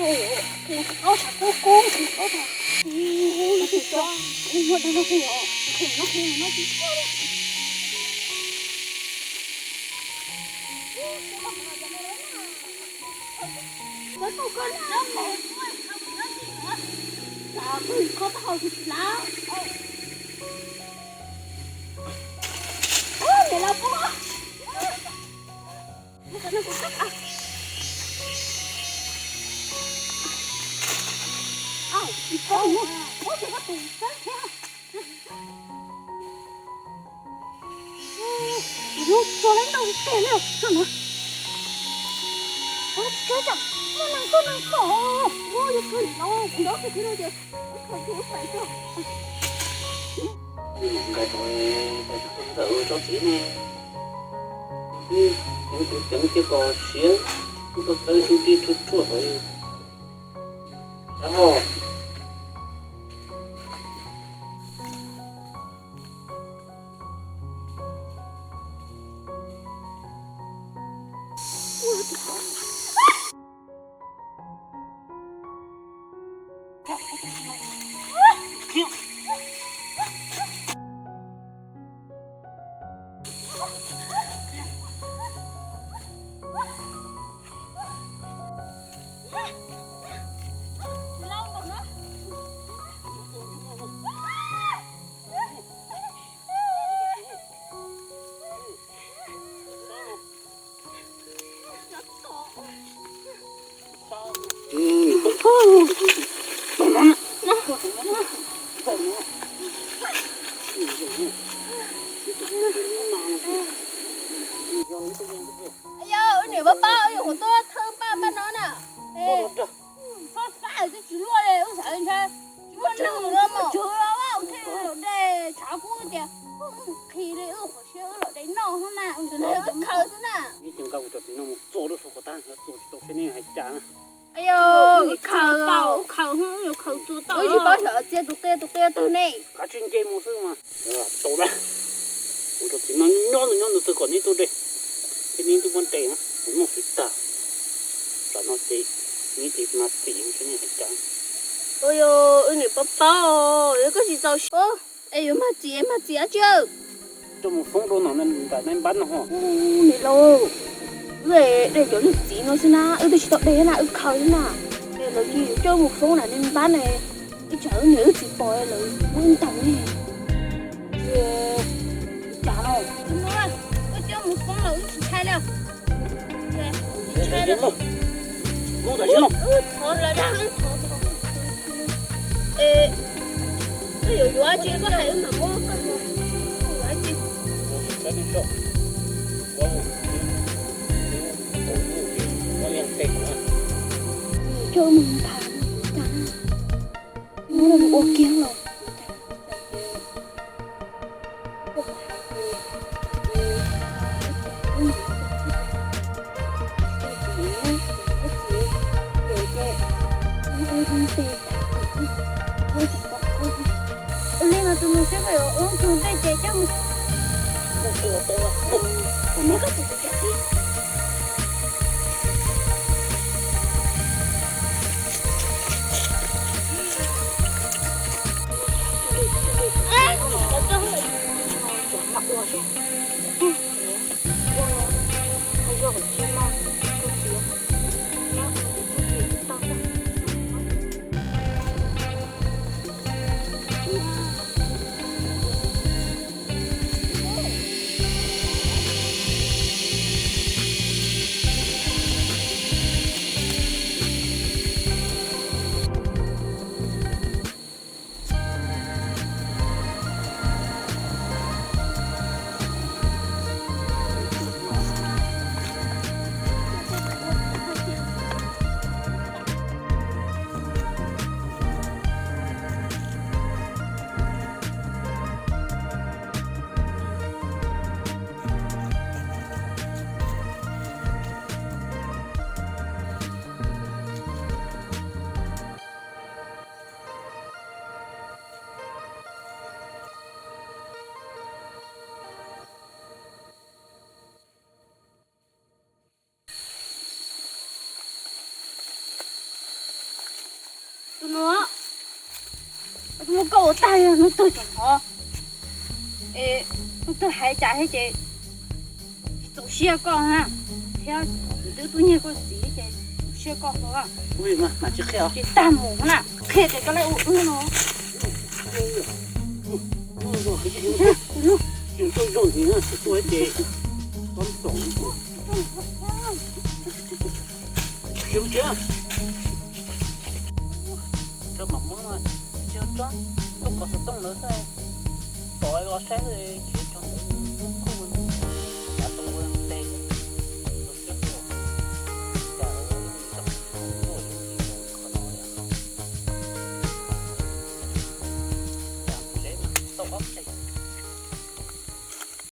Nkawd tau txog txiv ne, ceev ceev thiab kho siab, kuj tau txawb xub tib rhuaj rhuaj tau sab ho. Yog wb niam pab pab yuav qhuav tuaj thawj paj paj no na. Fab fab twb tsis luaj li, wb xav ntshe tsis muaj neeg los mas tswv los ua thiaj los de. Tshav kub tias qhi li, wb qhov siab wb los de noj xwb na, wb khaws xwb na. Ib ces nqa kuv cov txiv no mus txua lub suab qhov tag, txua tsis tau seb nej hais cas na. Yog wb khaws, wb khaws, wb yuav khaws txua tau. Wb tsis paub xyov txia tus qia tus qia twg ne. Kav tsij nce mus xwb mas. Tau na, kuv cov txiv no nyob nws nyob nws twg kom neb tuaj de, thiab neb twb muab de na, kuv noj siv tag. Tsam no ces neb ces mas txim seb nej hais cas. Ua yog wb niam pab pab, yog koj tsis txaus siab es yuav mag txim mag txim dab tsi? Coj mus foob rau nram nais npab no ho. Niam laus, wb de cov niag txiv no xwb na, wb twb tsis tau de na, wb khaws xwb na. Es lawv cia coj mus foob nram nais npab ne, ib tsam wb niam wb txiv pom lawv muab wb ntaus ne. Cas no, wb coj mus foob los wb tsis ntshai li. Thov lawv dag, thov, thov. Es koj yuav yuav tsis koj hais wb mam muab koj yuav tsis. Coj mus nphav, muab ua kiag los. Ua li no tus nus seb peb yuav ua tus ntej ces coj mus. Hnub koj ua tag, hnub twg tseem thov, es hnub twg hais cas thiab ces txaus siab koj na, thiab twb tuaj nyiag koj txiv ces txaus siab koj hlo. Ces tag mus na, qhia tias koj laj ua wb no. Tsis ua ces txhob txaus. Tsis ua ces, tso mam muab, tsis ua tsob, tuaj kov xov tooj ntawd xwb, pom los saib xwb.